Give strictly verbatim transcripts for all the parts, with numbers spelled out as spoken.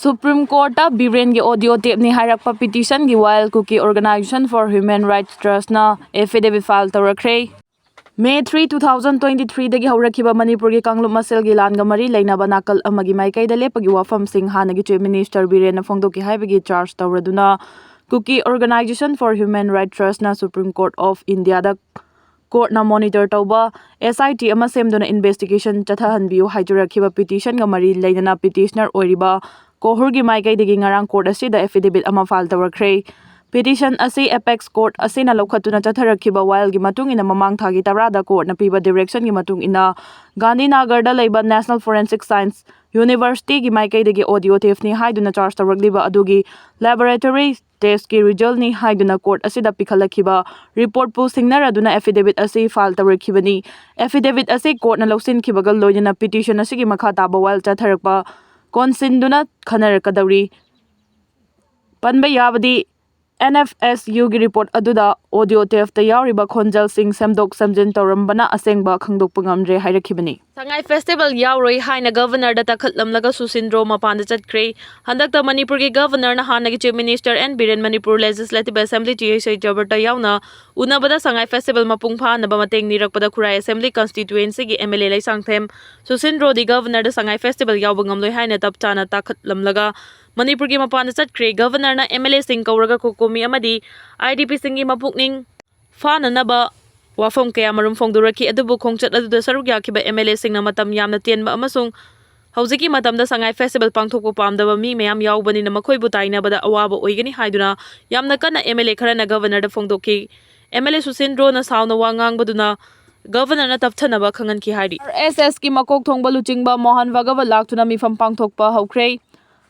Supreme ꯀꯣꯔꯠꯇ ꯕꯤꯔꯦꯟꯒꯤ audio ꯇꯦꯞꯅꯤ ꯍꯥꯏꯔꯛꯄ ꯄꯤꯇꯤꯁꯟꯒꯤ ꯋꯥꯌꯦꯜ Kuki Organization for Human Rights ꯇ꯭ꯔꯁꯅ ꯑꯦꯐꯤꯗꯦꯕꯤꯠ ꯐꯥꯏꯜ ꯇꯧꯔꯛꯈ꯭ꯔꯦ꯫ May three, two thousand twenty ꯊ꯭ꯔꯤꯗꯒꯤ ꯍꯧꯔꯛꯈꯤꯕ ꯃꯅꯤꯄꯨꯔꯒꯤ ꯀꯥꯡꯂꯨꯞ ꯃꯁꯦꯜꯒꯤ ꯂꯥꯟꯒ ꯃꯔꯤ ꯂꯩꯅꯕ ꯅꯥꯀꯜ ꯑꯃꯒꯤ ꯃꯥꯏꯀꯩꯗ ꯂꯦꯞꯄꯒꯤ ꯋꯥꯐꯝꯁꯤꯡ ꯍꯥꯟꯅꯒꯤ ꯆꯤꯐ ꯃꯤꯅꯤꯁꯇꯔ ꯕꯤꯔꯦꯟꯅ ꯐꯣꯡꯗꯣꯛꯈꯤ ꯍꯥꯏꯕꯒꯤ ꯆꯥꯔꯖ ꯇꯧꯔꯗꯨꯅ Kuki Organization for Human Rights ꯇ꯭ꯔꯁꯅ ꯁꯨꯄ꯭ꯔꯤꯝ ꯀꯣꯔꯠ ꯑꯣꯐ ꯏꯟꯗꯤꯌꯥꯗ ꯀꯣꯔꯠꯅ ꯃꯣꯅꯤꯇꯔ ꯇꯧꯕ ꯑꯦꯁ ꯑꯥꯏ ꯇꯤ ꯑꯃ ꯁꯦꯝꯗꯨꯅ ꯏꯟꯚꯦꯁꯇꯤꯒꯦꯁꯟ ꯆꯠꯊꯍꯟꯕꯤꯌꯨ ꯍꯥꯏꯖꯔꯛꯈꯤꯕ ꯄꯤꯇꯤꯁꯟꯒ ꯃꯔꯤ ꯂꯩꯅꯅ ꯄꯤꯇꯤꯁꯅꯔ ꯑꯣꯏꯔꯤꯕ ꯀꯣꯍꯨꯔꯒꯤ ꯃꯥꯏꯀꯩꯗꯒꯤ ꯉꯔꯥꯡ ꯀꯣꯔꯠ ꯑꯁꯤꯗ ꯑꯦꯐꯤꯗꯦꯕꯤꯠ ꯑꯃ ꯐꯥꯏꯜ ꯇꯧꯔꯛꯈ꯭ꯔꯦ꯫ ꯄꯤꯇꯤꯁꯟ ꯑꯁꯤ ꯑꯦꯄꯦꯛꯁ ꯀꯣꯔꯠ ꯑꯁꯤꯅ ꯂꯧꯈꯠꯇꯨꯅ ꯆꯠꯊꯔꯛꯈꯤꯕ ꯋꯥꯌꯦꯜꯒꯤ ꯃꯇꯨꯡ ꯏꯟꯅ ꯃꯃꯥꯡ ꯊꯥꯒꯤ ꯇꯔꯥꯗ ꯀꯣꯔꯠꯅ ꯄꯤꯕ ꯗꯤꯔꯦꯛꯁꯟꯒꯤ ꯃꯇꯨꯡ ꯏꯟꯅ ꯒꯥꯟꯙꯤꯅꯥꯒꯔꯗ ꯂꯩꯕ ꯅꯦꯁꯅꯦꯜ ꯐꯣꯔꯦꯟꯁꯤꯛ ꯁꯥꯏꯟꯁ ꯌꯨꯅꯤꯚꯔꯁꯤꯇꯤꯒꯤ ꯃꯥꯏꯀꯩꯗꯒꯤ ꯑꯣꯗꯤꯑꯣ ꯇꯦꯞꯅꯤ ꯍꯥꯏꯗꯨꯅ ꯆꯥꯔꯖ ꯇꯧꯔꯛꯂꯤꯕ ꯑꯗꯨꯒꯤ ꯂꯦꯕꯣꯔꯦꯇꯣꯔꯤ ꯇꯦꯁꯀꯤ ꯔꯤꯖꯜꯅꯤ ꯍꯥꯏꯗꯨꯅ ꯀꯣꯔꯠ ꯑꯁꯤꯗ ꯄꯤꯈꯠꯂꯛꯈꯤꯕ ꯔꯤꯄꯣꯔꯠꯄꯨ ꯁꯤꯡꯅꯔꯗꯨꯅ ꯑꯦꯐꯤꯗꯦꯕꯤꯠ ꯑꯁꯤ ꯐꯥꯏꯜ ꯇꯧꯔꯛꯈꯤꯕꯅꯤ꯫ ꯑꯦꯐꯤꯗꯦꯕꯤꯠ ꯑꯁꯤ ꯀꯣꯔꯠꯅ ꯂꯧꯁꯤꯟꯈꯤꯕꯒ ꯂꯣꯏꯅꯅ ꯄꯤꯇꯤꯁꯟ ꯑꯁꯤꯒꯤ ꯃꯈꯥ ꯇꯥꯕ ꯋꯥꯌꯦꯜ ꯆꯠꯊꯔꯛꯄ ꯀꯣꯟꯁꯤꯟꯗꯨꯅ ꯈꯟꯅꯔꯛꯀꯗꯧꯔꯤ꯫ ꯄꯟꯕ ꯌꯥꯕꯗꯤ, ꯑꯦꯟ ꯑꯦꯐ ꯑꯦꯁ ꯌꯨꯒꯤ ꯔꯤꯄꯣꯔꯠ ꯑꯗꯨꯗ ꯑꯣꯗꯤꯑꯣ ꯇꯦꯞꯇ ꯌꯥꯎꯔꯤꯕ ꯈꯣꯟꯖꯦꯜꯁꯤꯡ ꯁꯦꯝꯗꯣꯛ ꯁꯦꯝꯖꯤꯟ ꯇꯧꯔꯝꯕꯅ ꯑꯁꯦꯡꯕ ꯈꯪꯗꯣꯛꯄ ꯉꯝꯗ꯭ꯔꯦ ꯍꯥꯏꯔꯛꯈꯤꯕꯅꯤ꯫ ꯁꯉꯥꯏ ꯐꯦꯁꯇꯤꯚꯦꯜ ꯌꯥꯎꯔꯣꯏ ꯍꯥꯏꯅ ꯒꯚꯔꯅꯔꯗ ꯇꯛꯈꯠꯂꯝꯂꯒ ꯁꯨꯁꯤꯟꯗ꯭ꯔꯣ ꯃꯄꯥꯟꯗ ꯆꯠꯈ꯭ꯔꯦ꯫ ꯍꯟꯗꯛꯇ ꯃꯅꯤꯄꯨꯔꯒꯤ ꯒꯚꯔꯅꯔꯅ ꯍꯥꯟꯅꯒꯤ chief minister N Biren, Manipur Legislative Assembly, T H A ꯖꯕꯔꯇ ꯌꯥꯎꯅ ꯎꯅꯕꯗ ꯁꯉꯥꯏ ꯐꯦꯁꯇꯤꯚꯦꯜ ꯃꯄꯨꯡ ꯐꯥꯍꯟꯅꯕ ꯃꯇꯦꯡ ꯅꯤꯔꯛꯄꯗ ꯈꯨꯔꯥꯏ ꯑꯦꯁꯦꯝꯕ꯭ꯂꯤ ꯀꯟꯁꯇꯤꯇ꯭ꯋꯦꯟꯁꯤꯒꯤ ꯑꯦꯝ ꯑꯦꯜ ꯑꯦ ꯂꯩꯁꯥꯡꯊꯦꯝ ꯁꯨꯁꯤꯟꯗ꯭ꯔꯣꯗꯤ ꯒꯚꯔꯅꯔꯗ ꯁꯉꯥꯏ ꯐꯦꯁꯇꯤꯚꯦꯜ ꯌꯥꯎꯕ ꯉꯝꯂꯣꯏ ꯍꯥꯏꯅ ꯇꯞ ꯆꯥꯅ ꯇꯥꯈꯠꯂꯝꯂꯒ ꯃꯅꯤꯄꯨꯔꯒꯤ ꯃꯄꯥꯟꯗ ꯆꯠꯈ꯭ꯔꯦ꯫ ꯒꯚꯔꯅꯔꯅ ꯑꯦꯝ ꯑꯦꯜ ꯑꯦꯁꯤꯡ ꯀꯧꯔꯒ ꯀꯣꯀꯣꯃꯤ ꯑꯃꯗꯤ ꯑꯥꯏ ꯗꯤ ꯄꯤꯁꯤꯡꯒꯤ ꯃꯄꯨꯛꯅꯤꯡ ꯐꯥꯅꯅꯕ ꯋꯥꯐꯝ ꯀꯌꯥꯃꯔꯨꯝ ꯐꯣꯡꯗꯣꯔꯛꯈꯤ꯫ ꯑꯗꯨꯕꯨ ꯈꯣꯡꯆꯠ ꯑꯗꯨꯗ ꯁꯔꯨꯛ ꯌꯥꯈꯤꯕ ꯑꯦꯝ ꯑꯦꯜ ꯑꯦꯁꯤꯡꯅ ꯃꯇꯝ ꯌꯥꯝꯅ ꯇꯦꯟꯕ ꯑꯃꯁꯨꯡ ꯍꯧꯖꯤꯛꯀꯤ ꯃꯇꯝꯗ ꯁꯉꯥꯏ ꯐꯦꯁꯇꯤꯚꯦꯜ ꯄꯥꯡꯊꯣꯛꯄ ꯄꯥꯝꯗꯕ ꯃꯤ ꯃꯌꯥꯝ ꯌꯥꯎꯕꯅꯤꯅ ꯃꯈꯣꯏꯕꯨ ꯇꯥꯏꯅꯕꯗ ꯑꯋꯥꯕ ꯑꯣꯏꯒꯅꯤ ꯍꯥꯏꯗꯨꯅ ꯌꯥꯝꯅ ꯀꯟꯅ ꯑꯦꯝ ꯑꯦꯜ ꯑꯦ ꯈꯔꯅ ꯒꯚꯔꯅꯔꯗ ꯐꯣꯡꯗꯣꯛꯈꯤ꯫ ꯑꯦꯝ ꯑꯦꯜ ꯑꯦ ꯁꯨꯁꯤꯟꯗ꯭ꯔꯣꯅ ꯁꯥꯎꯅ ꯋꯥ ꯉꯥꯡꯕꯗꯨꯅ ꯒꯚꯔꯅꯔꯅ ꯇꯞꯊꯅꯕ ꯈꯪꯍꯟꯈꯤ ꯍꯥꯏꯔꯤ꯫ ꯑꯥꯔ ꯑꯦꯁ ꯑꯦꯁꯀꯤ ꯃꯀꯣꯛ ꯊꯣꯡꯕ ꯂꯨꯆꯤꯡꯕ ꯃꯣꯍꯟ ꯚꯒꯋꯠ ꯂꯥꯛꯇꯨꯅ ꯃꯤꯐꯝ ꯄꯥꯡꯊꯣꯛꯄ ꯍꯧꯈ꯭ꯔꯦ꯫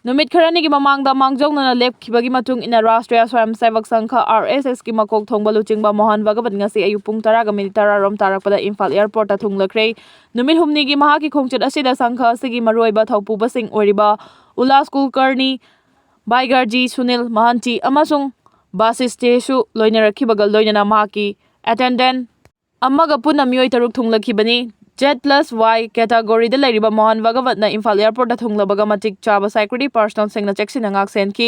ꯅꯨꯃꯤꯠ ꯈꯔꯅꯤꯒꯤ ꯃꯃꯥꯡꯗ ꯃꯥꯡꯖꯧꯅꯅ ꯂꯦꯞꯈꯤꯕꯒꯤ ꯃꯇꯨꯡ ꯏꯟꯅ ꯔꯥꯁꯇ꯭ꯔꯤꯌꯥ ꯁ꯭ꯋꯌꯝ ꯁꯦꯚꯛ ꯁꯪꯘ, ꯑꯥꯔ ꯑꯦꯁ ꯑꯦꯁꯀꯤ ꯃꯀꯣꯛ ꯊꯣꯡꯕ ꯂꯨꯆꯤꯡꯕ ꯃꯣꯍꯟ ꯚꯒꯋꯠ ꯉꯁꯤ ꯑꯌꯨꯛ ꯄꯨꯡ ꯇꯔꯥꯒ ꯃꯤꯅꯤꯠ ꯇꯔꯥ ꯔꯣꯝ ꯇꯥꯔꯛꯄꯗ ꯏꯝꯐꯥꯜ ꯑꯦꯌꯔꯄꯣꯔꯠꯇ ꯊꯨꯡꯂꯈ꯭ꯔꯦ꯫ ꯅꯨꯃꯤꯠ ꯍꯨꯝꯅꯤꯒꯤ ꯃꯍꯥꯛꯀꯤ ꯈꯣꯡꯆꯠ ꯑꯁꯤꯗ ꯁꯪꯘ ꯑꯁꯤꯒꯤ ꯃꯔꯨꯑꯣꯏꯕ ꯊꯧꯄꯨꯕꯁꯤꯡ ꯑꯣꯏꯔꯤꯕ ꯎꯂꯥꯁ ꯀꯨꯜꯀꯔꯅꯤ, ꯕꯥꯏꯒꯥꯔꯖꯤ ꯁꯨꯅꯤꯜ ꯃꯍꯥꯟꯇꯤ ꯑꯃꯁꯨꯡ ꯕꯥꯁꯤꯁꯇꯦꯁꯨ ꯂꯣꯏꯅꯔꯛꯈꯤꯕꯒ ꯂꯣꯏꯅꯅ ꯃꯍꯥꯛꯀꯤ ꯑꯦꯇꯦꯟꯗꯦꯟ ꯑꯃꯒ ꯄꯨꯟꯅ ꯃꯤꯑꯣꯏ ꯇꯔꯨꯛ ꯊꯨꯡꯂꯈꯤꯕꯅꯤ꯫ Z plus Y category ꯗ ꯂꯩꯔꯤꯕ ꯃꯣꯍꯟ ꯚꯒꯋꯠꯅ ꯏꯝꯐꯥꯜ airport ꯇ ꯊꯨꯡꯂꯕꯒ ꯃꯇꯤꯛ ꯆꯥꯕ security personnel ꯁꯤꯡꯅ ꯆꯦꯛꯁꯤꯟꯅ ꯉꯥꯛꯁꯦꯟꯈꯤ꯫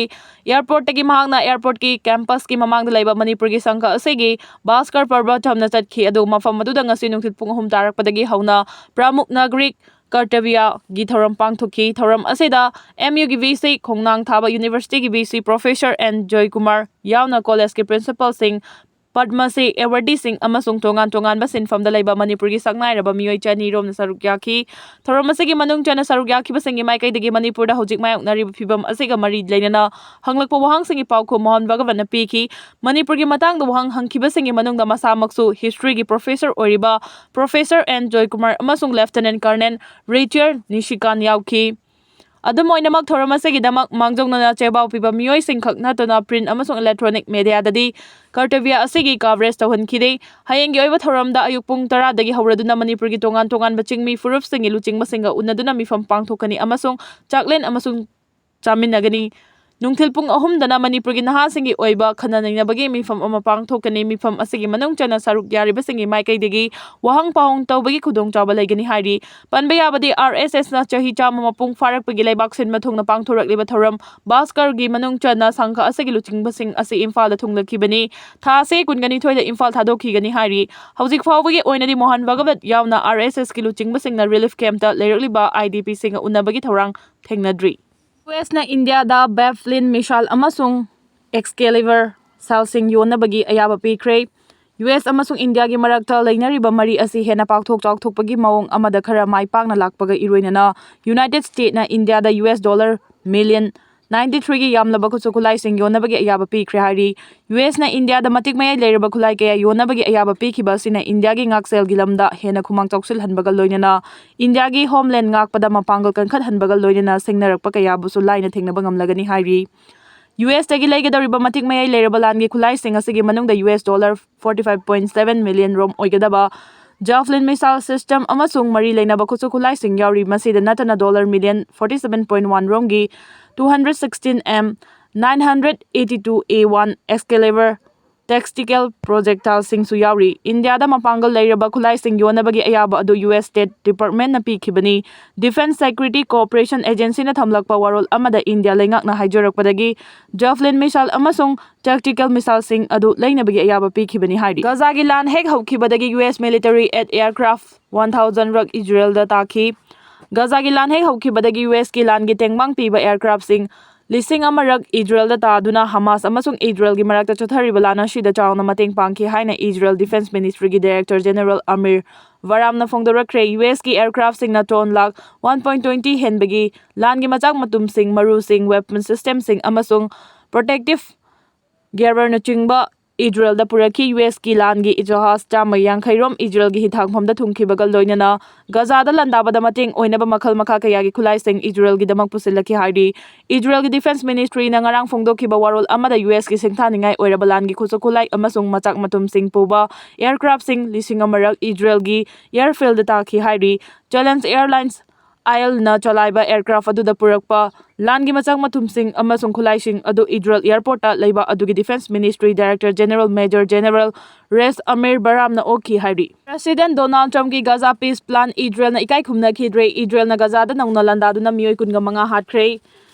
Airport ꯇꯒꯤ ꯃꯍꯥꯛꯅ airport ꯀꯤ campus ꯀꯤ ꯃꯃꯥꯡꯗ ꯂꯩꯕ ꯃꯅꯤꯄꯨꯔꯒꯤ ꯁꯪꯘ ꯑꯁꯤꯒꯤ ꯚꯥꯁꯀꯔ ꯄꯔꯕ ꯊꯝꯅ ꯆꯠꯈꯤ꯫ ꯑꯗꯨ ꯃꯐꯝ ꯑꯗꯨꯗ ꯉꯁꯤ ꯅꯨꯡꯊꯤꯜ ꯄꯨꯡ ꯑꯍꯨꯝ ꯇꯥꯔꯛꯄꯗꯒꯤ ꯍꯧꯅ ꯄ꯭ꯔꯃꯨꯈ ꯅꯥꯒꯔꯤꯛ ꯀꯔꯇꯕ꯭ꯌ ꯒꯤ ꯊꯧꯔꯝ ꯄꯥꯡꯊꯣꯛꯈꯤ꯫ ꯊꯧꯔꯝ ꯑꯁꯤꯗ M U ꯒꯤ V C, ꯈꯣꯡꯅꯥꯡ ꯊꯥꯕ University ꯒꯤ V C Professor N Joykumar ꯌꯥꯎꯅ college ꯀꯤ principal ꯁꯤꯡ, ꯄꯗꯃꯁ꯭ꯔꯤ awardee ꯁꯤꯡ ꯑꯃꯁꯨꯡ ꯇꯣꯉꯥꯟ ꯇꯣꯉꯥꯟꯕ ꯁꯤꯟꯐꯝꯗ ꯂꯩꯕ ꯃꯅꯤꯄꯨꯔꯒꯤ ꯁꯛꯅꯥꯏꯔꯕ ꯃꯤꯑꯣꯏ ꯆꯅꯤ ꯔꯣꯝꯅ ꯁꯔꯨꯛ ꯌꯥꯈꯤ꯫ ꯊꯧꯔꯝ ꯑꯁꯤꯒꯤ ꯃꯅꯨꯡ ꯆꯟꯅ ꯁꯔꯨꯛ ꯌꯥꯈꯤꯕꯁꯤꯡꯒꯤ ꯃꯥꯏꯀꯩꯗꯒꯤ ꯃꯅꯤꯄꯨꯔꯗ ꯍꯧꯖꯤꯛ ꯃꯥꯌꯣꯛꯅꯔꯤꯕ ꯐꯤꯚꯝ ꯑꯁꯤꯒ ꯃꯔꯤ ꯂꯩꯅꯅ ꯍꯪꯂꯛꯄ ꯋꯥꯍꯪꯁꯤꯡꯒꯤ ꯄꯥꯎꯈꯨꯝ ꯃꯣꯍꯟ ꯚꯒꯋꯠꯅ ꯄꯤꯈꯤ꯫ ꯃꯅꯤꯄꯨꯔꯒꯤ ꯃꯇꯥꯡꯗ ꯋꯥꯍꯪ ꯍꯪꯈꯤꯕꯁꯤꯡꯒꯤ ꯃꯅꯨꯡꯗ ꯃꯁꯥꯃꯛꯁꯨ history ꯒꯤ professor ꯑꯣꯏꯔꯤꯕ Professor N ꯖꯣꯏꯀꯨꯃꯥꯔ ꯑꯃꯁꯨꯡ Lieutenant Colonel Richard ꯅꯤꯁꯤꯀꯥꯟ ꯌꯥꯎꯈꯤ꯫ ꯑꯗꯨꯝ ꯑꯣꯏꯅꯃꯛ, ꯊꯧꯔꯝ ꯑꯁꯤꯒꯤꯗꯃꯛ ꯃꯥꯡꯖꯧꯅꯅ ꯆꯦꯕꯥꯎ ꯄꯤꯕ ꯃꯤꯑꯣꯏꯁꯤꯡ ꯈꯛ ꯅꯠꯇꯅ print ꯑꯃꯁꯨꯡ electronic media ꯗꯗꯤ ꯀꯔꯇꯕ꯭ꯌ ꯑꯁꯤꯒꯤ coverage ꯇꯧꯍꯟꯈꯤꯗꯦ꯫ ꯍꯌꯦꯡꯒꯤ ꯑꯣꯏꯕ ꯊꯧꯔꯝꯗ ꯑꯌꯨꯛ ꯄꯨꯡ ꯇꯔꯥꯗꯒꯤ ꯍꯧꯔꯗꯨꯅ ꯃꯅꯤꯄꯨꯔꯒꯤ ꯇꯣꯉꯥꯟ ꯇꯣꯉꯥꯟꯕ ꯆꯤꯡꯃꯤ ꯐꯨꯔꯨꯞꯁꯤꯡꯒꯤ ꯂꯨꯆꯤꯡꯕꯁꯤꯡꯒ ꯎꯅꯗꯨꯅ ꯃꯤꯐꯝ ꯄꯥꯡꯊꯣꯛꯀꯅꯤ ꯑꯃꯁꯨꯡ ꯆꯥꯛꯂꯦꯟ ꯑꯃꯁꯨꯡ ꯆꯥꯃꯤꯟꯅꯒꯅꯤ꯫ ꯅꯨꯡꯊꯤꯜ ꯄꯨꯡ ꯑꯍꯨꯝꯗꯅ ꯃꯅꯤꯄꯨꯔꯒꯤ ꯅꯍꯥꯁꯤꯡꯒꯤ ꯑꯣꯏꯕ ꯈꯟꯅ ꯅꯩꯅꯕꯒꯤ ꯃꯤꯐꯝ ꯑꯃ ꯄꯥꯡꯊꯣꯛꯀꯅꯤ꯫ ꯃꯤꯐꯝ ꯑꯁꯤꯒꯤ ꯃꯅꯨꯡ ꯆꯟꯅ ꯁꯔꯨꯛ ꯌꯥꯔꯤꯕꯁꯤꯡꯒꯤ ꯃꯥꯏꯀꯩꯗꯒꯤ ꯋꯥꯍꯪ ꯄꯥꯎꯍꯪ ꯇꯧꯕꯒꯤ ꯈꯨꯗꯣꯡꯆꯥꯕ ꯂꯩꯒꯅꯤ ꯍꯥꯏꯔꯤ꯫ ꯄꯟꯕ ꯌꯥꯕꯗꯤ, R S S ꯅ ꯆꯍꯤ ꯆꯥꯝꯃ ꯃꯄꯨꯡ ꯐꯥꯔꯛꯄꯒꯤ ꯂꯩꯕꯥꯛ ꯁꯤꯟꯕ ꯊꯨꯡꯅ ꯄꯥꯡꯊꯣꯔꯛꯂꯤꯕ ꯊꯧꯔꯝ ꯚꯥꯁꯀꯔꯒꯤ ꯃꯅꯨꯡ ꯆꯟꯅ ꯁꯪꯘ ꯑꯁꯤꯒꯤ ꯂꯨꯆꯤꯡꯕꯁꯤꯡ ꯑꯁꯤ ꯏꯝꯐꯥꯜꯗ ꯊꯨꯡꯂꯈꯤꯕꯅꯤ꯫ ꯊꯥ ꯑꯁꯤ ꯀꯨꯟꯒꯅꯤꯊꯣꯏꯗ ꯏꯝꯐꯥꯜ ꯊꯥꯗꯣꯛꯈꯤꯒꯅꯤ ꯍꯥꯏꯔꯤ꯫ ꯍꯧꯖꯤꯛ ꯐꯥꯎꯕꯒꯤ ꯑꯣꯏꯅꯗꯤ ꯃꯣꯍꯟ ꯚꯒꯋꯠ ꯌꯥꯎꯅ R S S ꯀꯤ ꯂꯨꯆꯤꯡꯕꯁꯤꯡꯅ relief camp ꯇ ꯂꯩꯔꯛꯂꯤꯕ I D P ꯁꯤꯡꯒ ꯎꯅꯕꯒꯤ ꯊꯧꯔꯥꯡ ꯊꯦꯡꯅꯗ꯭ꯔꯤ꯫ U S ꯅ ꯏꯟꯗꯤꯌꯥꯗ Javelin missile ꯑꯃꯁꯨꯡ Excalibur ꯁꯦꯜꯁꯤꯡ ꯌꯣꯟꯅꯕꯒꯤ ꯑꯌꯥꯕ ꯄꯤꯈ꯭ꯔꯦ꯫ U S ꯑꯃꯁꯨꯡ ꯏꯟꯗꯤꯌꯥꯒꯤ ꯃꯔꯛꯇ ꯂꯩꯅꯔꯤꯕ ꯃꯔꯤ ꯑꯁꯤ ꯍꯦꯟꯅ ꯄꯥꯛꯊꯣꯛ ꯆꯥꯎꯊꯣꯛꯄꯒꯤ ꯃꯑꯣꯡ ꯑꯃꯗ ꯈꯔ ꯃꯥꯏ ꯄꯥꯛꯅ ꯂꯥꯛꯄꯒ ꯏꯔꯣꯏꯅꯅ United States ꯅ ꯏꯟꯗꯤꯌꯥꯗ U S dollar million ninety three ꯒꯤ ꯌꯥꯝꯂꯕ ꯈꯨꯠꯁꯨ ꯈꯨꯠꯂꯥꯏꯁꯤꯡ ꯌꯣꯟꯅꯕꯒꯤ ꯑꯌꯥꯕ ꯄꯤꯈ꯭ꯔꯦ ꯍꯥꯏꯔꯤ꯫ U S ꯅ ꯏꯟꯗꯤꯌꯥꯗ ꯃꯇꯤꯛ ꯃꯌꯥꯏ ꯂꯩꯔꯕ ꯈꯨꯠꯂꯥꯏ ꯀꯌꯥ ꯌꯣꯟꯅꯕꯒꯤ ꯑꯌꯥꯕ ꯄꯤꯈꯤꯕ ꯑꯁꯤꯅ ꯏꯟꯗꯤꯌꯥꯒꯤ ꯉꯥꯛꯁꯦꯜꯒꯤ ꯂꯝꯗ ꯍꯦꯟꯅ ꯈꯨꯃꯥꯡ ꯆꯥꯎꯁꯤꯜꯍꯟꯕꯒ ꯂꯣꯏꯅꯅ ꯏꯟꯗꯤꯌꯥꯒꯤ homeland ꯉꯥꯛꯄꯗ ꯃꯄꯥꯡꯒꯜ ꯀꯟꯈꯠꯍꯟꯕꯒ ꯂꯣꯏꯅꯅ ꯁꯤꯡꯅꯔꯛꯄ ꯀꯌꯥꯕꯨꯁꯨ ꯂꯥꯏꯅ ꯊꯦꯡꯅꯕ ꯉꯝꯂꯒꯅꯤ ꯍꯥꯏꯔꯤ꯫ U S ꯇꯒꯤ ꯂꯩꯒꯗꯧꯔꯤꯕ ꯃꯇꯤꯛ ꯃꯌꯥꯏ ꯂꯩꯔꯕ ꯂꯥꯟꯒꯤ ꯈꯨꯠꯂꯥꯏꯁꯤꯡ ꯑꯁꯤꯒꯤ ꯃꯅꯨꯡꯗ U S dollar forty five point seven million ꯔꯣꯝ ꯑꯣꯏꯒꯗꯕ Javelin missile system ꯑꯃꯁꯨꯡ ꯃꯔꯤ ꯂꯩꯅꯕ ꯈꯨꯠꯁꯨ ꯈꯨꯠꯂꯥꯏꯁꯤꯡ ꯌꯥꯎꯔꯤ꯫ ꯃꯁꯤꯗ ꯅꯠꯇꯅ dollar million forty seven point one ꯔꯣꯝꯒꯤ two hundred sixteen M nine hundred eighty two A one Excalibur tactical projectileꯁꯤꯡꯁꯨ ꯌꯥꯎꯔꯤ꯫ ꯏꯟꯗꯤꯌꯥꯗ ꯃꯄꯥꯡꯒꯜ ꯂꯩꯔꯕ ꯈꯨꯠꯂꯥꯏꯁꯤꯡ ꯌꯣꯟꯅꯕꯒꯤ ꯑꯌꯥꯕ ꯑꯗꯨ ꯌꯨ ꯑꯦꯁ State Departmentꯅ ꯄꯤꯈꯤꯕꯅꯤ꯫ Defence Security Cooperation Agencyꯅ ꯊꯝꯂꯛꯄ ꯋꯥꯔꯣꯜ ꯑꯃꯗ ꯏꯟꯗꯤꯌꯥ ꯂꯩꯉꯥꯛꯅ ꯍꯥꯏꯖꯔꯛꯄꯗꯒꯤ Javelin missile ꯑꯃꯁꯨꯡ tactical missileꯁꯤꯡ ꯑꯗꯨ ꯂꯩꯅꯕꯒꯤ ꯑꯌꯥꯕ ꯄꯤꯈꯤꯕꯅꯤ ꯍꯥꯏꯔꯤ꯫ ꯒꯖꯥꯒꯤ ꯂꯥꯟ ꯍꯦꯛ ꯍꯧꯈꯤꯕꯗꯒꯤ U S military aid aircraft one thousand ꯔꯛ ꯏꯖꯔꯦꯜꯗ ꯇꯥꯈꯤ꯫ ꯒꯖꯥꯒꯤ ꯂꯥꯟ ꯍꯦꯛ ꯍꯧꯈꯤꯕꯗꯒꯤ ꯌꯨ ꯑꯦꯁꯀꯤ ꯂꯥꯟꯒꯤ ꯇꯦꯡꯕꯥꯡ ꯄꯤꯕ aircraftꯁꯤꯡ ꯂꯤꯁꯤꯡ ꯑꯃ ꯔꯛ ꯏꯖꯔꯦꯜꯗ ꯇꯥꯗꯨꯅ ꯍꯃꯥꯁ ꯑꯃꯁꯨꯡ ꯏꯖꯔꯦꯜꯒꯤ ꯃꯔꯛꯇ ꯆꯠꯊꯔꯤꯕ ꯂꯥꯟ ꯑꯁꯤꯗ ꯆꯥꯎꯅ ꯃꯇꯦꯡ ꯄꯥꯡꯈꯤ ꯍꯥꯏꯅ ꯏꯖꯔꯦꯜ Defence Ministryꯒꯤ Director General Amir Varamꯅ ꯐꯣꯡꯗꯣꯔꯛꯈ꯭ꯔꯦ꯫ ꯌꯨ ꯑꯦꯁꯀꯤ aircraftꯁꯤꯡꯅ ton lakh one point twenty ꯍꯦꯟꯕꯒꯤ ꯂꯥꯟꯒꯤ ꯃꯆꯥꯛ ꯃꯇꯨꯝꯁꯤꯡ, ꯃꯔꯨꯁꯤꯡ, weapon systemꯁꯤꯡ ꯑꯃꯁꯨꯡ protective gearꯅꯆꯤꯡꯕ ꯏꯖꯔꯦꯜꯗ ꯄꯨꯔꯛꯈꯤ꯫ ꯌꯨ ꯑꯦꯁꯀꯤ ꯂꯥꯟꯒꯤ ꯖꯍꯥꯖ ꯆꯥꯝꯃ ꯌꯥꯡꯈꯩ ꯔꯣꯝ ꯏꯖꯔꯦꯜꯒꯤ ꯍꯤꯊꯥꯡꯐꯝꯗ ꯊꯨꯡꯈꯤꯕꯒ ꯂꯣꯏꯅꯅ ꯒꯖꯥꯗ ꯂꯥꯟꯗꯥꯕꯗ ꯃꯇꯦꯡ ꯑꯣꯏꯅꯕ ꯃꯈꯜ ꯃꯈꯥ ꯀꯌꯥꯒꯤ ꯈꯨꯠꯂꯥꯏꯁꯤꯡ ꯏꯖꯔꯦꯜꯒꯤꯗꯃꯛ ꯄꯨꯁꯤꯜꯂꯛꯈꯤ ꯍꯥꯏꯔꯤ꯫ ꯏꯖꯔꯦꯜꯒꯤ Defence Ministryꯅ ꯉꯔꯥꯡ ꯐꯣꯡꯗꯣꯛꯈꯤꯕ ꯋꯥꯔꯣꯜ ꯑꯃꯗ ꯌꯨ ꯑꯦꯁꯀꯤ ꯁꯤꯡꯊꯥꯅꯤꯡꯉꯥꯏ ꯑꯣꯏꯔꯕ ꯂꯥꯟꯒꯤ ꯈꯨꯠꯁꯨ ꯈꯨꯠꯂꯥꯏ ꯑꯃꯁꯨꯡ ꯃꯆꯥꯛ ꯃꯊꯨꯝꯁꯤꯡ ꯄꯨꯕ aircraftꯁꯤꯡ ꯂꯤꯁꯤꯡ ꯑꯃ ꯔꯛ ꯏꯖꯔꯦꯜꯒꯤ airfieldꯗ ꯇꯥꯈꯤ ꯍꯥꯏꯔꯤ꯫ Challenge Airlines ꯑꯥꯏꯜꯅ ꯆꯂꯥꯏꯕ aircraft ꯑꯗꯨꯗ ꯄꯨꯔꯛꯄ ꯂꯥꯟꯒꯤ ꯃꯆꯥꯛ ꯃꯊꯨꯝꯁꯤꯡ ꯑꯃꯁꯨꯡ ꯈꯨꯠꯂꯥꯏꯁꯤꯡ ꯑꯗꯨ ꯏꯖꯔꯦꯜ airportꯇ ꯂꯩꯕ ꯑꯗꯨꯒꯤ Defence Ministry Director General Major General Resh Amir Baramꯅ ꯑꯣꯛꯈꯤ ꯍꯥꯏꯔꯤ꯫ President Donald Trumpꯀꯤ Gaza peace plan ꯏꯖꯔꯦꯜꯅ ꯏꯀꯥꯏ ꯈꯨꯝꯅꯈꯤꯗ꯭ꯔꯦ꯫ ꯏꯖꯔꯦꯜꯅ ꯒꯖꯥꯗ ꯅꯧꯅ ꯂꯥꯟꯗꯥꯗꯨꯅ ꯃꯤꯑꯣꯏ ꯀꯨꯟꯒ ꯃꯉꯥ ꯍꯥꯠꯈ꯭ꯔꯦ꯫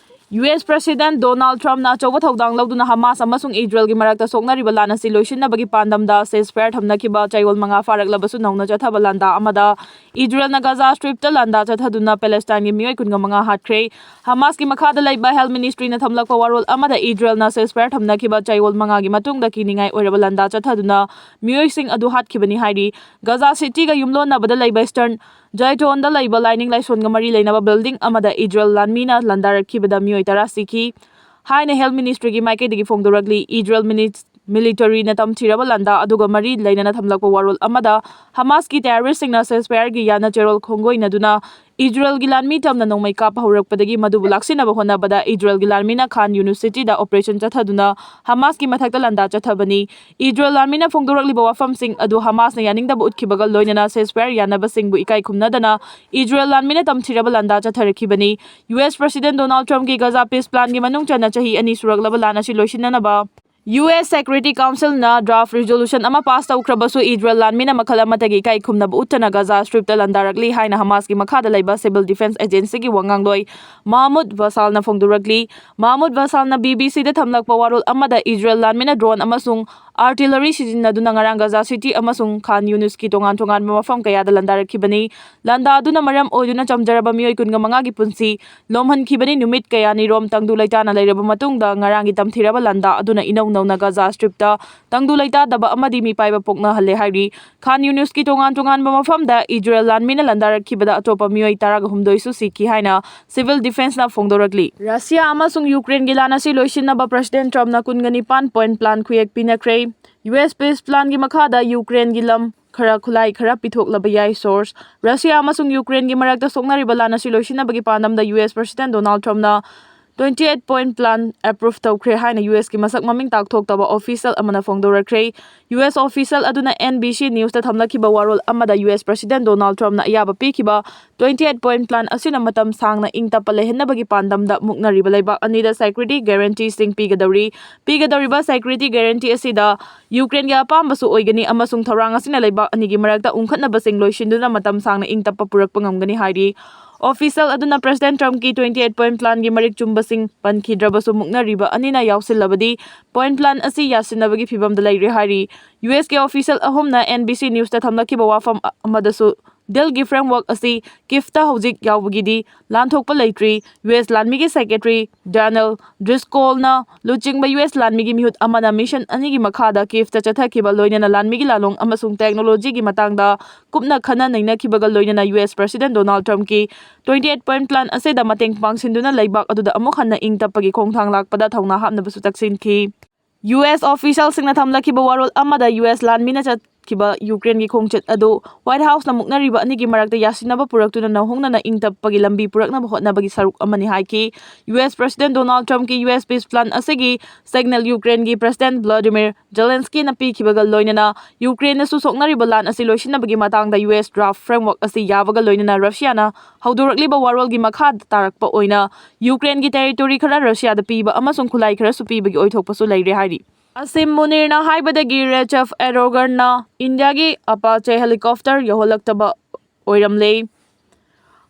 ꯌꯨ ꯑꯦꯁ President Donald Trumpꯅ ꯑꯆꯧꯕ ꯊꯧꯗꯥꯡ ꯂꯧꯗꯨꯅ ꯍꯃꯥꯁ ꯑꯃꯁꯨꯡ ꯏꯖꯔꯦꯜꯒꯤ ꯃꯔꯛꯇ ꯁꯣꯛꯅꯔꯤꯕ ꯂꯥꯟ ꯑꯁꯤ ꯂꯣꯏꯁꯤꯟꯅꯕꯒꯤ ꯄꯥꯟꯗꯝꯗ ceasefire ꯊꯝꯅꯈꯤꯕ ꯆꯌꯣꯜ ꯃꯉꯥ ꯐꯥꯔꯛꯂꯕꯁꯨ ꯅꯧꯅ ꯆꯠꯊꯕ ꯂꯥꯟꯗꯥ ꯑꯃꯗ ꯏꯖꯔꯦꯜꯅ ꯒꯖꯥ Stripꯇ ꯂꯥꯟꯗꯥ ꯆꯠꯊꯗꯨꯅ ꯄꯦꯂꯦꯁꯇꯥꯏꯟꯒꯤ ꯃꯤꯑꯣꯏ ꯀꯨꯟꯒ ꯃꯉꯥ ꯍꯥꯠꯈ꯭ꯔꯦ꯫ ꯍꯃꯥꯁꯀꯤ ꯃꯈꯥꯗ ꯂꯩꯕ Health Ministryꯅ ꯊꯝꯂꯛꯄ ꯋꯥꯔꯣꯜ ꯑꯃꯗ ꯏꯖꯔꯦꯜꯅ ceasefire ꯊꯝꯅꯈꯤꯕ ꯆꯌꯣꯜ ꯃꯉꯥꯒꯤ ꯃꯇꯨꯡꯗ ꯀꯤꯅꯤꯡꯉꯥꯏ ꯑꯣꯏꯔꯕ ꯂꯥꯟꯗꯥ ꯆꯠꯊꯗꯨꯅ ꯃꯤꯑꯣꯏꯁꯤꯡ ꯑꯗꯨ ꯍꯥꯠꯈꯤꯕꯅꯤ ꯍꯥꯏꯔꯤ꯫ ꯒꯖꯥ Cityꯒ ꯌꯨꯝꯂꯣꯟꯅꯕꯗ ꯂꯩꯕ Eastern Zaitonꯗ ꯂꯩꯕ ꯂꯥꯏꯅꯤꯡ ꯂꯥꯏꯁꯣꯟꯒ ꯃꯔꯤ ꯂꯩꯅꯕ building ꯑꯃꯗ ꯏꯖꯔꯦꯜ ꯂꯥꯟꯃꯤꯅ ꯂꯥꯟꯗꯥꯔꯛꯈꯤꯕꯗ ꯃꯤꯑꯣꯏ ꯇꯔꯥ ꯁꯤꯈꯤ ꯍꯥꯏꯅ Health Ministryꯒꯤ ꯃꯥꯏꯀꯩꯗꯒꯤ ꯐꯣꯡꯗꯣꯔꯛꯂꯤ꯫ ꯏꯖꯔꯦꯜ mini-, militaryꯅ ꯇꯝꯊꯤꯔꯕ ꯂꯥꯟꯗꯥ ꯑꯗꯨꯒ ꯃꯔꯤ ꯂꯩꯅꯅ ꯊꯝꯂꯛꯄ ꯋꯥꯔꯣꯜ ꯑꯃꯗ ꯍꯃꯥꯁꯀꯤ terroristꯁꯤꯡꯅ ceasefireꯒꯤ ꯌꯥꯅ ꯆꯦꯔꯣꯜ ꯈꯣꯡꯒꯣꯏꯅꯗꯨꯅ ꯏꯖꯔꯦꯜꯒꯤ ꯂꯥꯟꯃꯤ ꯇꯝꯅ ꯅꯣꯡꯃꯩ ꯀꯥꯞꯄ ꯍꯧꯔꯛꯄꯗꯒꯤ ꯃꯗꯨꯕꯨ ꯂꯥꯛꯁꯤꯟꯅꯕ ꯍꯣꯠꯅꯕꯗ ꯏꯖꯔꯦꯜꯒꯤ ꯂꯥꯟꯃꯤꯅ Khan Younis Cityꯗ operation ꯆꯠꯊꯗꯨꯅ ꯍꯃꯥꯁꯀꯤ ꯃꯊꯛꯇ ꯂꯥꯟꯗꯥ ꯆꯠꯊꯕꯅꯤ꯫ ꯏꯖꯔꯦꯜ ꯂꯥꯟꯃꯤꯅ ꯐꯣꯡꯗꯣꯔꯛꯂꯤꯕ ꯋꯥꯐꯝꯁꯤꯡ ꯑꯗꯨ ꯍꯃꯥꯁꯅ ꯌꯥꯅꯤꯡꯗꯕ ꯎꯠꯈꯤꯕꯒ ꯂꯣꯏꯅꯅ ceasefire ꯌꯥꯅꯕꯁꯤꯡꯕꯨ ꯏꯀꯥꯏ ꯈꯨꯝꯅꯗꯅ ꯏꯖꯔꯦꯜ ꯂꯥꯟꯃꯤꯅ ꯇꯝꯊꯤꯔꯕ ꯂꯥꯟꯗꯥ ꯆꯠꯊꯔꯛꯈꯤꯕꯅꯤ꯫ ꯌꯨ ꯑꯦꯁ President Donald Trumpꯀꯤ Gaza peace planꯒꯤ ꯃꯅꯨꯡ ꯆꯟꯅ ꯆꯍꯤ ꯑꯅꯤ ꯁꯨꯔꯛꯂꯕ ꯂꯥꯟ ꯑꯁꯤ ꯂꯣꯏꯁꯤꯟꯅꯅꯕ ꯌꯨ ꯑꯦꯁ Security Councilꯅ draft resolution ꯑꯃ pass ꯇꯧꯈ꯭ꯔꯕꯁꯨ, ꯏꯖꯔꯦꯜ ꯂꯥꯟꯃꯤꯅ ꯃꯈꯜ ꯑꯃꯠꯇꯒꯤ ꯏꯀꯥꯏ ꯈꯨꯝꯅꯕ ꯎꯠꯇꯅ ꯒꯥꯖꯥ Stripꯇ ꯂꯥꯟꯗꯥꯔꯛꯂꯤ ꯍꯥꯏꯅ ꯍꯃꯥꯁꯀꯤ ꯃꯈꯥꯗ ꯂꯩꯕ Civil Defence Agencyꯒꯤ ꯋꯥꯉꯥꯡꯂꯣꯏ ꯃꯍꯃꯨꯗ ꯕꯁꯥꯜꯅ ꯐꯣꯡꯗꯣꯔꯛꯂꯤ꯫ ꯃꯍꯃꯨꯗ ꯕꯁꯥꯜꯅ B B Cꯗ ꯊꯝꯂꯛꯄ ꯋꯥꯔꯣꯜ ꯑꯃꯗ, ꯏꯖꯔꯦꯜ ꯂꯥꯟꯃꯤꯅ drone ꯑꯃꯁꯨꯡ artillery ꯁꯤꯖꯤꯟꯅꯗꯨꯅ ꯉꯔꯥꯡ ꯒꯥꯖꯥ City ꯑꯃꯁꯨꯡ ꯈꯥꯟ ꯌꯨꯅꯤꯁꯀꯤ ꯇꯣꯉꯥꯟ ꯇꯣꯉꯥꯟꯕ ꯃꯐꯝ ꯀꯌꯥꯗ ꯂꯥꯟꯗꯥꯔꯛꯈꯤꯕꯅꯤ꯫ ꯂꯥꯟꯗꯥ ꯑꯗꯨꯅ ꯃꯔꯝ ꯑꯣꯏꯗꯨꯅ ꯆꯝꯖꯔꯕ ꯃꯤꯑꯣꯏ ꯀꯨꯟꯒ ꯃꯉꯥꯒꯤ ꯄꯨꯟꯁꯤ ꯂꯣꯝꯍꯟꯈꯤꯕꯅꯤ꯫ ꯅꯨꯃꯤꯠ ꯀꯌꯥꯅꯤꯔꯣꯝ ꯇꯪꯗꯨ ꯂꯩꯇꯥꯅ ꯂꯩꯔꯕ ꯃꯇꯨꯡꯗ, ꯉꯔꯥꯡꯒꯤ ꯇꯝꯊꯤꯔꯕ ꯂꯥꯟꯗꯥ ꯑꯗꯨꯅ ꯏꯅꯧ ꯅꯧꯅ ꯒꯥꯖꯥ Stripꯇ ꯇꯪꯗꯨ ꯂꯩꯇꯥꯗꯕ ꯑꯃꯗꯤ ꯃꯤꯄꯥꯏꯕ ꯄꯣꯛꯅꯍꯜꯂꯦ ꯍꯥꯏꯔꯤ꯫ ꯈꯥꯟ ꯌꯨꯅꯤꯁꯀꯤ ꯇꯣꯉꯥꯟ ꯇꯣꯉꯥꯟꯕ ꯃꯐꯝꯗ ꯏꯖꯔꯦꯜ ꯂꯥꯟꯃꯤꯅ ꯂꯥꯟꯗꯥꯔꯛꯈꯤꯕꯗ ꯑꯇꯣꯞꯄ ꯃꯤꯑꯣꯏ ꯇꯔꯥꯒ ꯍꯨꯝꯗꯣꯏꯁꯨ ꯁꯤꯈꯤ ꯍꯥꯏꯅ Civil Defenceꯅ ꯐꯣꯡꯗꯣꯔꯛꯂꯤ꯫ ꯔꯁꯤꯌꯥ ꯑꯃꯁꯨꯡ ꯌꯨꯀ꯭ꯔꯦꯟꯒꯤ ꯂꯥꯟ ꯑꯁꯤ ꯂꯣꯏꯁꯤꯟꯅꯕ President Trumpꯅ ꯀꯨꯟꯒ ꯅꯤꯄꯥꯟ point plan ꯈꯨꯌꯦꯛ ꯄꯤꯅꯈ꯭ꯔꯦ꯫ U S peace planꯒꯤ ꯃꯈꯥꯗ ꯌꯨꯀ꯭ꯔꯦꯟꯒꯤ ꯂꯝ ꯈꯔ ꯈꯨꯠꯂꯥꯏ ꯈꯔ ꯄꯤꯊꯣꯛꯂꯕ ꯌꯥꯏ꯫ Source: ꯔꯁꯤꯌꯥ ꯑꯃꯁꯨꯡ ꯌꯨꯀ꯭ꯔꯦꯟꯒꯤ ꯃꯔꯛꯇ ꯁꯣꯛꯅꯔꯤꯕ ꯂꯥꯟ ꯑꯁꯤ ꯂꯣꯏꯁꯤꯟꯅꯕꯒꯤ ꯄꯥꯟꯗꯝꯗ U S President Donald Trumpꯅ twenty eight point plan approve ꯇꯧꯈ꯭ꯔꯦ ꯍꯥꯏꯅ U S ꯀꯤ ꯃꯁꯛ ꯃꯃꯤꯡ ꯇꯥꯛꯊꯣꯛꯇꯕ official ꯑꯃꯅ ꯐꯣꯡꯗꯣꯔꯛꯈ꯭ꯔꯦ꯫ U S official ꯑꯗꯨꯅ N B C Newsꯇ ꯊꯝꯂꯛꯈꯤꯕ ꯋꯥꯔꯣꯜ ꯑꯃꯗ U S President Donald Trumpꯅ ꯑꯌꯥꯕ ꯄꯤꯈꯤꯕ twenty eight point plan ꯑꯁꯤꯅ ꯃꯇꯝ ꯁꯥꯡꯅ ꯏꯪ ꯇꯞꯄ ꯂꯩꯍꯟꯅꯕꯒꯤ ꯄꯥꯟꯗꯝꯗ ꯃꯨꯛꯅꯔꯤꯕ ꯂꯩꯕꯥꯛ ꯑꯅꯤꯗ security guaranteeꯁꯤꯡ ꯄꯤꯒꯗꯧꯔꯤ꯫ ꯄꯤꯒꯗꯧꯔꯤꯕ security guarantee ꯑꯁꯤꯗ ꯌꯨꯀ꯭ꯔꯦꯟꯒꯤ ꯑꯄꯥꯝꯕꯁꯨ ꯑꯣꯏꯒꯅꯤ ꯑꯃꯁꯨꯡ ꯊꯧꯔꯥꯡ ꯑꯁꯤꯅ ꯂꯩꯕꯥꯛ ꯑꯅꯤꯒꯤ ꯃꯔꯛꯇ ꯎꯪꯈꯠꯅꯕꯁꯤꯡ ꯂꯣꯏꯁꯤꯟꯗꯨꯅ ꯃꯇꯝ ꯁꯥꯡꯅ ꯏꯪ ꯇꯞꯄ ꯄꯨꯔꯛꯄ ꯉꯝꯒꯅꯤ ꯍꯥꯏꯔꯤ꯫ Official ꯑꯗꯨꯅ President Trumpꯀꯤ twenty eight point planꯒꯤ ꯃꯔꯤꯛ ꯆꯨꯝꯕꯁꯤꯡ ꯄꯟꯈꯤꯗ꯭ꯔꯕꯁꯨ, ꯃꯨꯛꯅꯔꯤꯕ ꯑꯅꯤꯅ ꯌꯥꯎꯁꯤꯜꯂꯕꯗꯤ point plan ꯑꯁꯤ ꯌꯥꯁꯤꯟꯅꯕꯒꯤ ꯐꯤꯚꯝꯗ ꯂꯩꯔꯦ ꯍꯥꯏꯔꯤ꯫ U S ꯀꯤ official ꯑꯍꯨꯝꯅ N B C Newsꯇ ꯊꯝꯂꯛꯈꯤꯕ ꯋꯥꯐꯝ ꯑꯃꯗꯁꯨ, dealꯒꯤ framework ꯑꯁꯤ Kievꯇ ꯍꯧꯖꯤꯛ ꯌꯥꯎꯕꯒꯤꯗꯤ ꯂꯥꯟꯊꯣꯛꯄ ꯂꯩꯇ꯭ꯔꯤ꯫ U S ꯂꯥꯟꯃꯤꯒꯤ secretary Daniel Driscollꯅ ꯂꯨꯆꯤꯡꯕ U S ꯂꯥꯟꯃꯤꯒꯤ ꯃꯤꯍꯨꯠ ꯑꯃꯅ mission ꯑꯅꯤꯒꯤ ꯃꯈꯥꯗ Kievꯇ ꯆꯠꯊꯈꯤꯕ, ꯂꯣꯏꯅꯅ ꯂꯥꯟꯃꯤꯒꯤ ꯂꯥꯂꯣꯡ ꯑꯃꯁꯨꯡ technologyꯒꯤ ꯃꯇꯥꯡꯗ ꯀꯨꯞꯅ ꯈꯟꯅ ꯅꯩꯅꯈꯤꯕꯒ ꯂꯣꯏꯅꯅ U S President Donald Trumpꯀꯤ twenty eight point plan ꯑꯁꯤꯗ ꯃꯇꯦꯡ ꯄꯥꯡꯁꯤꯟꯗꯨꯅ ꯂꯩꯕꯥꯛ ꯑꯗꯨꯗ ꯑꯃꯨꯛ ꯍꯟꯅ ꯏꯪ ꯇꯞꯄꯒꯤ ꯈꯣꯡꯊꯥꯡ ꯂꯥꯛꯄꯗ ꯊꯧꯅꯥ ꯍꯥꯞꯅꯕꯁꯨ ꯇꯛꯁꯤꯟꯈꯤ꯫ U S officialꯁꯤꯡꯅ ꯊꯝꯂꯛꯈꯤꯕ ꯋꯥꯔꯣꯜ ꯑꯃꯗ, U S ꯂꯥꯟꯃꯤꯅ ꯆꯠꯈꯤꯕ ꯌꯨꯀ꯭ꯔꯦꯟꯒꯤ ꯈꯣꯡꯆꯠ ꯑꯗꯨ White Houseꯅ ꯃꯨꯛꯅꯔꯤꯕ ꯑꯅꯤꯒꯤ ꯃꯔꯛꯇ ꯌꯥꯁꯤꯟꯅꯕ ꯄꯨꯔꯛꯇꯨꯅ ꯅꯧꯍꯧꯅꯅ ꯏꯪ ꯇꯞꯄꯒꯤ ꯂꯝꯕꯤ ꯄꯨꯔꯛꯅꯕ ꯍꯣꯠꯅꯕꯒꯤ ꯁꯔꯨꯛ ꯑꯃꯅꯤ ꯍꯥꯏꯈꯤ꯫ U S President Donald Trumpꯀꯤ U S peace plan ꯑꯁꯤꯒꯤ signal ꯌꯨꯀ꯭ꯔꯦꯟꯒꯤ President Volodymyr Zelenskyꯅ ꯄꯤꯈꯤꯕꯒ ꯂꯣꯏꯅꯅ ꯌꯨꯀ꯭ꯔꯦꯟꯅꯁꯨ ꯁꯣꯛꯅꯔꯤꯕ ꯂꯥꯟ ꯑꯁꯤ ꯂꯣꯏꯁꯤꯟꯅꯕꯒꯤ ꯃꯇꯥꯡꯗ U S draft framework ꯑꯁꯤ ꯌꯥꯕꯒ ꯂꯣꯏꯅꯅ ꯔꯁꯤꯌꯥꯅ ꯍꯧꯗꯣꯔꯛꯂꯤꯕ ꯋꯥꯔꯣꯜꯒꯤ ꯃꯈꯥ ꯇꯥꯔꯛꯄ ꯑꯣꯏꯅ ꯌꯨꯀ꯭ꯔꯦꯟꯒꯤ territory ꯈꯔ ꯔꯁꯤꯌꯥꯗ ꯄꯤꯕ ꯑꯃꯁꯨꯡ ꯈꯨꯠꯂꯥꯏ ꯈꯔꯁꯨ ꯄꯤꯕꯒꯤ ꯑꯣꯏꯊꯣꯛꯄꯁꯨ ꯂꯩꯔꯦ ꯍꯥꯏꯔꯤ꯫ ꯑꯁꯤꯝ ꯃꯨꯅꯤꯔꯅ ꯍꯥꯏꯕꯗꯒꯤ ꯔꯦꯖꯦꯞ ꯑꯦꯔꯗꯣꯒꯥꯟꯅ ꯏꯟꯗꯤꯌꯥꯒꯤ ꯑꯄꯥꯆꯦ ꯍꯦꯂꯤꯀꯣꯞꯇꯔ ꯌꯧꯍꯜꯂꯛꯇꯕ ꯑꯣꯏꯔꯝꯂꯦ꯫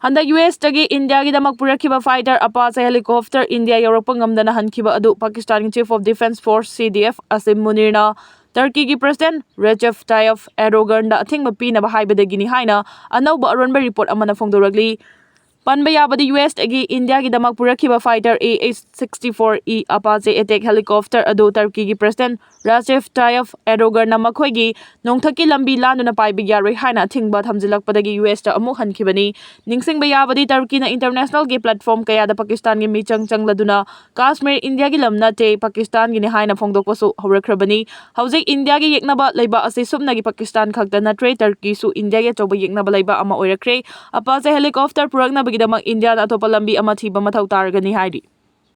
ꯍꯟꯗꯛ ꯌꯨ ꯑꯦꯁꯇꯒꯤ ꯏꯟꯗꯤꯌꯥꯒꯤꯗꯃꯛ ꯄꯨꯔꯛꯈꯤꯕ ꯐꯥꯏꯇꯔ ꯑꯄꯥꯆꯦ ꯍꯦꯂꯤꯀꯣꯞꯇꯔ ꯏꯟꯗꯤꯌꯥ ꯌꯧꯔꯛꯄ ꯉꯝꯗꯅ ꯍꯟꯈꯤꯕ ꯑꯗꯨ ꯄꯥꯀꯤꯁꯇꯥꯟꯒꯤ Chief of Defence Force, C D F, Asim ꯃꯨꯅꯤꯔꯅ ꯇꯔꯀꯤꯒꯤ ꯄ꯭ꯔꯦꯁꯤꯗꯦꯟꯠ ꯔꯦꯖꯦꯞ ꯇꯥꯌꯦꯞ ꯑꯦꯔꯗꯣꯒꯥꯟꯗ ꯑꯊꯤꯡꯕ ꯄꯤꯅꯕ ꯍꯥꯏꯕꯗꯒꯤꯅꯤ ꯍꯥꯏꯅ ꯑꯅꯧꯕ ꯑꯔꯣꯟꯕ ꯔꯤꯄꯣꯔꯠ ꯑꯃꯅ ꯐꯣꯡꯗꯣꯔꯛꯂꯤ꯫ ꯄꯟꯕ ꯌꯥꯕꯗꯤ, ꯌꯨ ꯑꯦꯁꯇꯒꯤ ꯏꯟꯗꯤꯌꯥꯒꯤꯗꯃꯛ ꯄꯨꯔꯛꯈꯤꯕ ꯐꯥꯏꯇꯔ ꯑꯦ H sixty four E ꯑꯄꯥꯆꯦ attack helicopter ꯑꯗꯨ ꯇꯔꯀꯤꯒꯤ ꯄ꯭ꯔꯦꯁꯤꯗꯦꯟꯠ ꯔꯦꯖꯦꯞ ꯇꯥꯌꯦꯞ ꯑꯦꯔꯗꯣꯒꯥꯟꯅ ꯃꯈꯣꯏꯒꯤ ꯅꯣꯡꯊꯛꯀꯤ ꯂꯝꯕꯤ ꯂꯥꯟꯗꯨꯅ ꯄꯥꯏꯕ ꯌꯥꯔꯣꯏ ꯍꯥꯏꯅ ꯑꯊꯤꯡꯕ ꯊꯝꯖꯤꯜꯂꯛꯄꯗꯒꯤ ꯌꯨ ꯑꯦꯁꯇ ꯑꯃꯨꯛ ꯍꯟꯈꯤꯕꯅꯤ꯫ ꯅꯤꯡꯁꯤꯡꯕ ꯌꯥꯕꯗꯤ, ꯇꯔꯀꯤꯅ ꯏꯟꯇꯔꯅꯦꯁꯅꯦꯜꯒꯤ ꯄ꯭ꯂꯦꯠꯐꯣꯔꯝ ꯀꯌꯥꯗ ꯄꯥꯀꯤꯁꯇꯥꯟꯒꯤ ꯃꯤꯆꯪ ꯆꯪꯂꯗꯨꯅ ꯀꯥꯁꯃꯤꯔ ꯏꯟꯗꯤꯌꯥꯒꯤ ꯂꯝ ꯅꯠꯇꯦ, ꯄꯥꯀꯤꯁꯇꯥꯟꯒꯤꯅꯤ ꯍꯥꯏꯅ ꯐꯣꯡꯗꯣꯛꯄꯁꯨ ꯍꯧꯔꯛꯈ꯭ꯔꯕꯅꯤ꯫ ꯍꯧꯖꯤꯛ ꯏꯟꯗꯤꯌꯥꯒꯤ ꯌꯦꯛꯅꯕ ꯂꯩꯕ ꯑꯁꯤ ꯁꯨꯞꯅꯒꯤ ꯄꯥꯀꯤꯁꯇꯥꯟ ꯈꯛꯇ ꯅꯠꯇ꯭ꯔꯦ, ꯇꯔꯀꯤꯁꯨ ꯏꯟꯗꯤꯌꯥꯒꯤ ꯑꯆꯧꯕ ꯌꯦꯛꯅꯕ ꯂꯩꯕ ꯑꯃ ꯑꯣꯏꯔꯛꯈ꯭ꯔꯦ꯫ ꯑꯄꯥꯆꯦ ꯍꯦꯂꯤꯀꯣꯞꯇꯔ ꯄꯨꯔꯛꯅꯕꯒꯤꯗꯃꯛ ꯏꯟꯗꯤꯌꯥꯅ ꯑꯇꯣꯞꯄ ꯂꯝꯕꯤ ꯑꯃ ꯊꯤꯕ ꯃꯊꯧ ꯇꯥꯔꯒꯅꯤ ꯍꯥꯏꯔꯤ꯫